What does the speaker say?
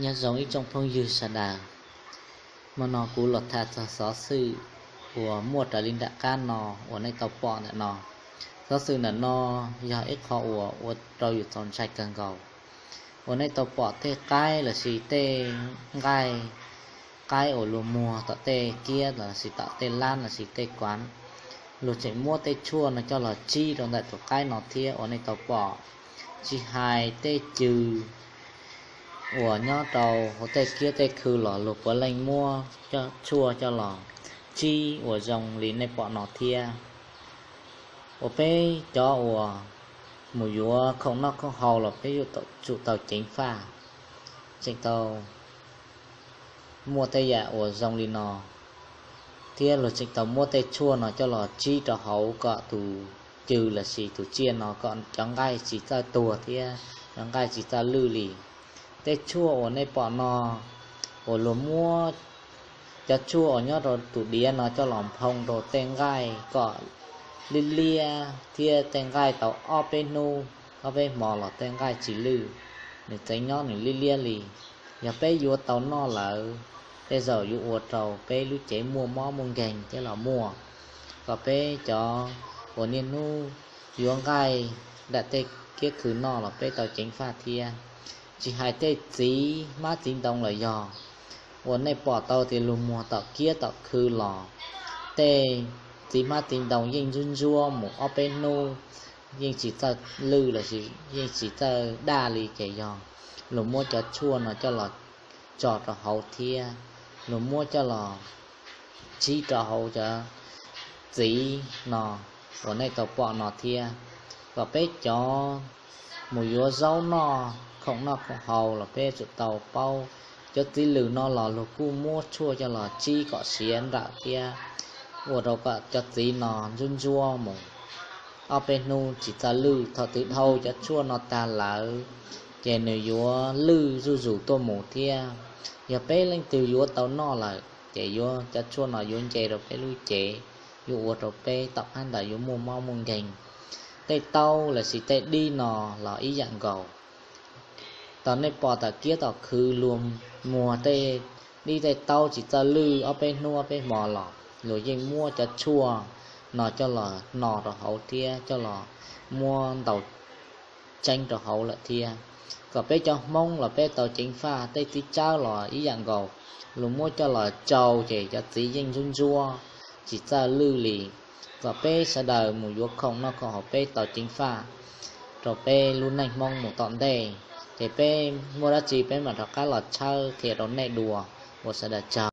Nyob zoo ib tsoom phooj ywg sawv daws, hmo no kuv los tham txog xov xwm uas muaj raws li nram qab no uas nej tau pom ntawm no. Xov xwm ntawm no yog ib qho uas ua rau yus txaus ntshai kawg nkaus. Uas nej tau pom tej qaib lossis tej nqaij, qaib uas luag muag tom tej kiab lossis tom tej lab lossis tej kuav, luag tseem muab tej tshuaj no coj los tsib rau ntawm tus qaib no thiab uas nej tau pom. Tsis hais tej cw uas nyob rau hauv tej kiab tej khw los luag puav leej muab tshuaj coj los tsib uas zoo li nej pom no thiab. Uas peb cov uas mus yuav khoom noj khoom haus los peb yuav tsum tau ceev faj, tseem tau muaj tej yam uas zoo li no, thiab luag tseem tau muab tej tshuaj no coj los tsib rau hauv kom tus cw lossis tus tsiaj no kom cov nqaij tsis txawj tuag thiab cov nqaij tsis txawj lwj li. Tej tshuaj uas nej pom no uas luag muab cov tshuaj uas nyob rau tus diav no coj los nphoo rau tej nqaij kom liab liab thiab tej nqaij tau ob peb hnub ob peb hmo los tej nqaij tsis lwj, nws tseem nyob nws liab liab li. Yog peb yuav tau noj lawm, tej zaum yuav ua rau peb lub cev muaj mob muaj nkeeg thiab los muaj. Kom peb cov uas niaj hnub yuav nqaij nram tej kiab khw noj los peb tau ceev faj thiab. Tsis hais tej txiv hmab txiv ntoo los yog uas nej pom tau tias luag muag tom kiab tom khw los, tej txiv hmab txiv ntoo yeej ntsuab ntsuab mus ob peb hnub yeej tsis txawj lwj lossis yeej tsis txawj daj li ces yog luag muab cov tshuaj no coj los tso rau hauv thiab luag muab coj los tsib rau hauv cov txiv no uas nej tau pom no thiab. Kom peb cov mus yuav zaub noj, khoom noj khoom haus los peb tsum tau paub, cov txiv lwm no los luag kuj muab tshuaj coj los tsib kom siav nrawm thiab ua rau kom cov txiv no ntsuab ntsuab mus ob peb hnub tsis txawj lwj. Thaum twg dhau cov tshuaj no tag lawm ces nws yuav lwj zuj zus tuaj mus thiab. Yog peb leej twg yuav tau noj lawm ces yuav cov tshuaj no yuav nce rau peb lub cev, yuav ua rau peb tom qab ntawd yuav muaj mob muaj nkeeg. Tej taub lossis tej dib no los ib yam nkaus. Thaum nej pom tom kiab tom khw luag muag tej dib tej taub tsis txawj lwj ob peb hnub ob peb hmo los luag yeej muab cov tshuaj no coj los no rau hauv thiab coj los muab ntaus tseeb rau hauv lawm thiab. Kom peb cov Hmoob los peb tau ceev faj, tej txiv tsawb los ib yam nkaus, luag muab coj los tsau ces cov txiv yeej ntsuab ntsuab tsis txawj lwj li. Kom peb sawv daws mus yuav khoom noj khoom haus peb tau ceev faj rau peb lub neej Hmoob mus tom ntej, ces peb muaj dab tsi peb mam rov qab los tshawb qhia rau nej dua. Ua sawv daws tsaug.